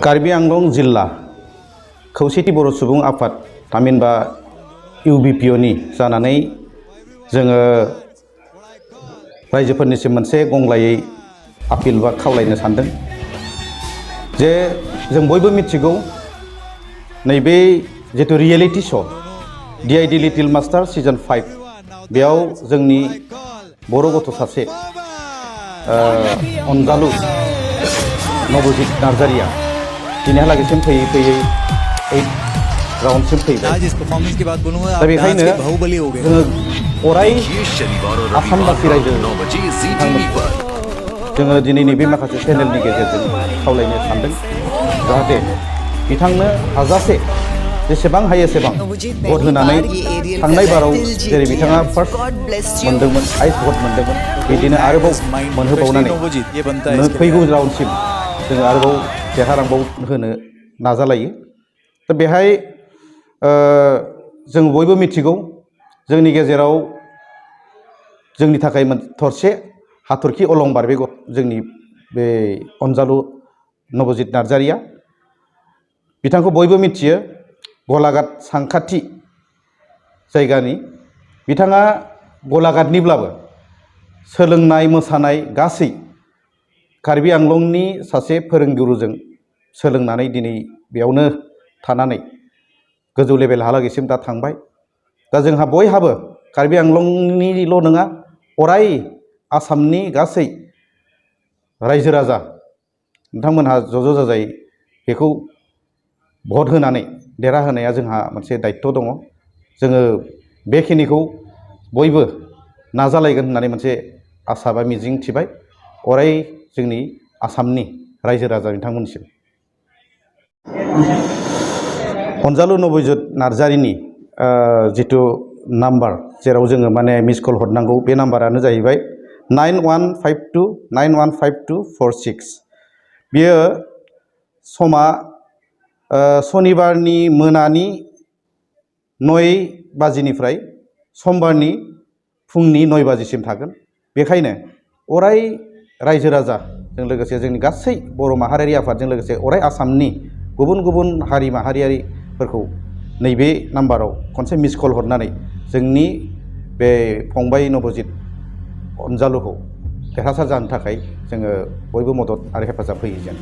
कार्बि आंलं जिल्ला खौसेथि बर' सुबुं आफाद थामहिनबा UBPOनि जानानै जोङो रायजोफोरनिसिम मोनसे गंग्लायै आपिल बा खावलायनो सानदों जे जों बयबो मिथिगौ नैबे जितु reality show DID little master season 5 बेयाव जोंनि बर' गथ' सासे अनजालु नबजित नार्जारिया दिनैहालागैसिम फैयै 8 राउन्डसिम फैबाय। दा बेखायनो जोङो अराय आसामबासि रायजो जोङो दिनैनि बे माखासे चेनेलनि गेजेरजों खावलायनो सानदों जाहाथे बिथांनो हाजासे जेसेबां हायो एसेबां भट होनानै थांनाय बाराव जेरै बिथाङा फार्स्ट मोनदोंमोन हाइस्ट भट मोनदोंमोन बिदिनो आरोबाव मोनहोबावनानै फैगौ राउन्डसिम जोङो आरोबाव देरहालांबावनो नाजालायो। दा बेहाय जों बयबो मिथिगौ जोंनि गेजेराव जोंनि थाखाय थरसे हाथरखि अलंबार बे जोंनि बे अनजालु नबजित नार्जारिया बिथांखौ बयबो मिथियो गलाघाट सांखाथि जायगानि बिथाङा गलाघाटनिब्लाबो सोलोंनाय मोसानाय गासै कार्बि आंलंनि सासे फोरोंगुरुजों सोलोंनानै दिनै बेयावनो थानानै गोजौ लेभेलहालागैसिम दा थांबाय। दा जोंहा बयहाबो कार्बि आंलंनिल' नङा अराय आसामनि गासै रायजो राजा नोंथांमोनहा ज' जाजाय बेखौ भट होनानै देरहाहोनाया जोंहा मोनसे दायित्व दङ। जोङो बेखिनिखौ बयबो नाजालायगोन होननानै मोनसे आसा बा मिजिं थिबाय अराय जोंनि आसामनि रायजो राजा बिथांमोननिसिम। अनजालु नबजित नार्जारिनि जितु नाम्बार जेराव जोङो माने मिस कल हरनांगौ बे नाम्बारानो जाहैबाय 9152915246। बियो समा सनिबारनि मोनानि 9 बाजिनिफ्राय समबारनि फुंनि 9 बाजिसिम थागोन। बेखायनो अराय रायजो राजाजों लोगोसे जोंनि गासै बर' माहारियारि आफादजों लोगोसे अराय आसामनि गुबुन गुबुन हारि माहारियारिफोरखौ नैबे नाम्बाराव खनसे मिस कल हरनानै जोंनि बे फंबाय नबजित अनजालुखौ देरहासार जानो थाखाय जोङो बयबो मदद आरो हेफाजाब होयो जों।